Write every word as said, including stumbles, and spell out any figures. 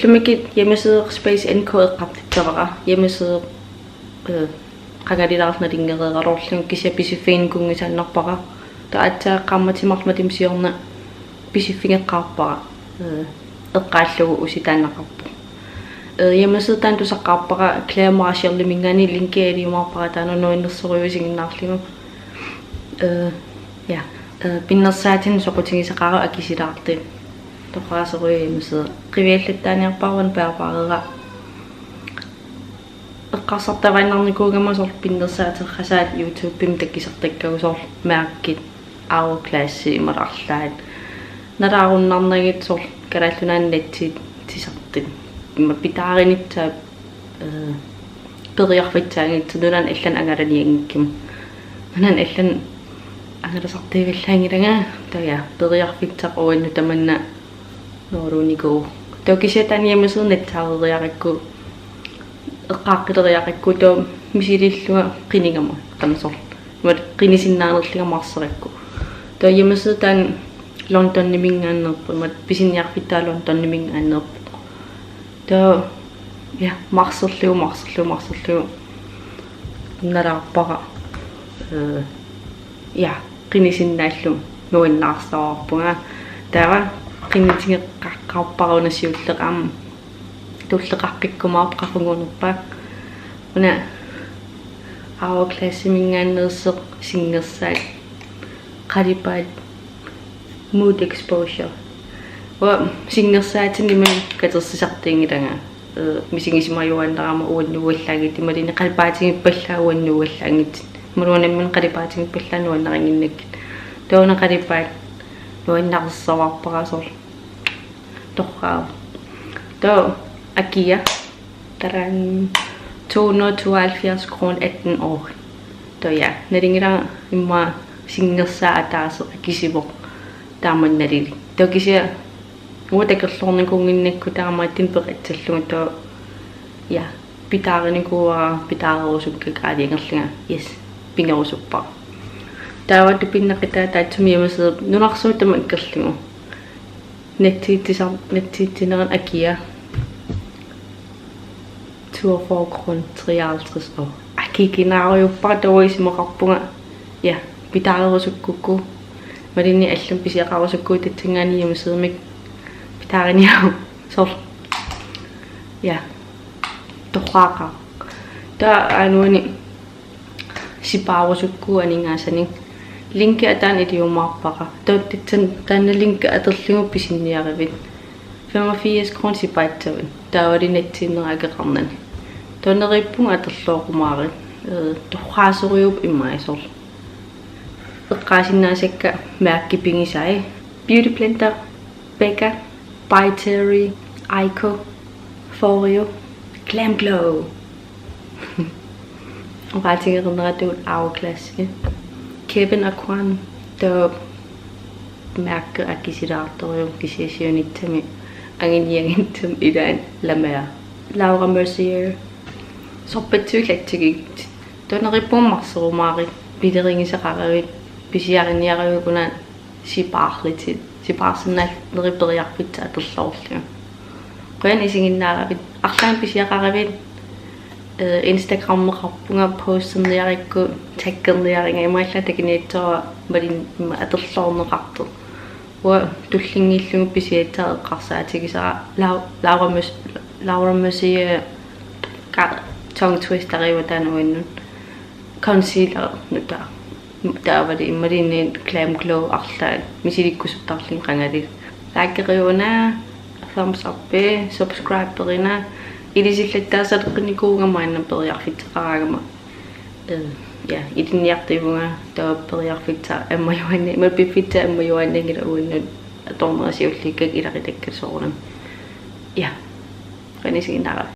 Tamakkiisumik hjemmeside Space N K eqqartussavara. Hjemmeside, øh, qangalilaarlugu nalunngereeraluarlugu kisianni pisiffiginnikuunngisaannarpara. Taava aatsaat qaammatit marluk matuma siorna pisiffigeqqaarpara, øh, eqqaallugu usitaannaqarpoq. Øh, hjemmeside taanna tusaqqaarpara, Clare Marshalliminngaanniit linkia iliumaarpara taanna nuannersorujuusinnginnaarlugu. Øh, ja. Øh, pinnersaatinik soqutigisaqaruit akisussaatit. Toqqaasorujuk hjemmeside. Qiviallattaarniarpara, bærbareera. Eqqarsartavaannarnikuugama soorlu pinnersaateqasaat YouTubemi takusartakkagut soorlu mærkit Hourglass imaluunniit arlaat. Nalaarunnarnagit soorlu Kalaallit Nunaanni natsiussisartut. Ima pitaarinissaq, øh, periarfissaanngitsoq nunanut allanut angalanianngikkuma. Nunanut allanut angalasartuuvallaanngilanga, taava periarfissaq uannut tamanna nuuruunikuuvoq. Taava kisianni taanna hjemmeside nassaareeriarakku, eqqaaqqileriarakku taava misilillunga qinigama qanoq soorlu. Imatut qinisinnaanerlunga marserakku. Taava hjemmeside taanna Londoniminngaanneerpoq, imatut pisiniarfittaa Londoniminngaanneerpoq. Taava, ja, marserlugu, marserlugu, marserlugu nalaarpara. Øh, ja, qinisinnaallunga nuannaarsaarpunga. Taava qinitigeqqaarpara una siulleq aamma tulleqaqqikkumaarpoq qaqugunerpaaq. Una Hourglassiminngaanneersoq singersaat, qalipaat, Mood Exposure. Uanga singersaatinik imannak katersisartuunngilanga. Øh, misigisimajuaannarama uannuuvallaanngitsut, imaluunniit qalipaatigippallaa uannuuvallaanngitsut. Imaluunniit nammineq qalipaatigippallaa nuannarinnginnakkit. Taava una qalipaat nuannaarsaarpara soorlu. Torraavoq. Taava akia. Taran, to hundrede og tooghalvfjerds kroner, atten øre. Taava ja, nalunngilara immaqa singersaat ataaseq akisuvoq taama nalilik. Taava kisianni uanga takorloornikuunnginnakku taamaattunik peqatsallugu taava, ja, pitaarinikuuara, pitaarerusukkakka aalajangerlunga, yes, pigerusuppara. Taava tupinnaqitaa taassuma hjemmeside nunarsuuttama ikkerlugu. Nassiussisar-, nassiussinerit akia. Toogfyrre kroner, treoghalvtreds øre. Akikinaarujuppara, taava isumaqarpunga. Ja, pitaarerusukkukku. Imaluunniit allamik pisiaqarusukkukku tassanngaanniit hjemmesidemik pitaariniaruk soorlu. Ja. Torraaqaaq. Taava aajuna sipaarusukkuit aningaasanik. Linki ataanut iliumaarpara. Taava tassani taanna linki atorlugu pisiniaruit. Femogfirs kroner sipaassavit. Taavalu nassiunnera akeqarnani. Taava neriuppunga atorluarumaarit. Øh, torraasorujuupput immaqa soorlu. Eqqaasinnaasakka mærkit pigisai. Beauty Blender, Becca, By Terry, Aiko, Foreo, Glam Glow. Oqaatigereerneratut Hourglass. Kevyn Aucoin, taava mærke akisulaartorujuuvoq kisianni siunissami anguniagissami ilaanni La Mer. Laura Mercier. Sorpassuit assigiinngitsut. Taava neriuppunga marserumaarit, pilerigisaqaruit, pisiariniaruit una sipaarlutit. Sipaarsinnaallutit periarfissaq atorluarlugu. Qujanaq isiginnaaravit. Arlaannik pisiaqaravit, øh, Instagrammeqarpunga, posterniarukku taggerniarunga, imaallaat takunissavara imaluunniit atorluarneqartoq. Uanga tullinnguullugu pisiassaat eqqarsaatigisara Lau-, Laura Møs-, Laura Mercier, øh, ka-, tongue twisteriuvoq taanna uannut. Concealer nutaaq. Taavalu imaluunniit Glam Glow arlaat misilikkusuttarlugit qangali. Likeriuk una, thumbs up, subscriberina. Ilisillattaasaleqqinnikuugama maanna periarfissaqaraangama. Øh, ja, ilinniartuuvunga taava periarfissaq ammajuaanna-, imaluunniit piffissaq ammajuaannanngilaq uannut atorneq siulliukkakku ilaquttakkakka soorunami. Ja. Qujanaq isiginnaaravit.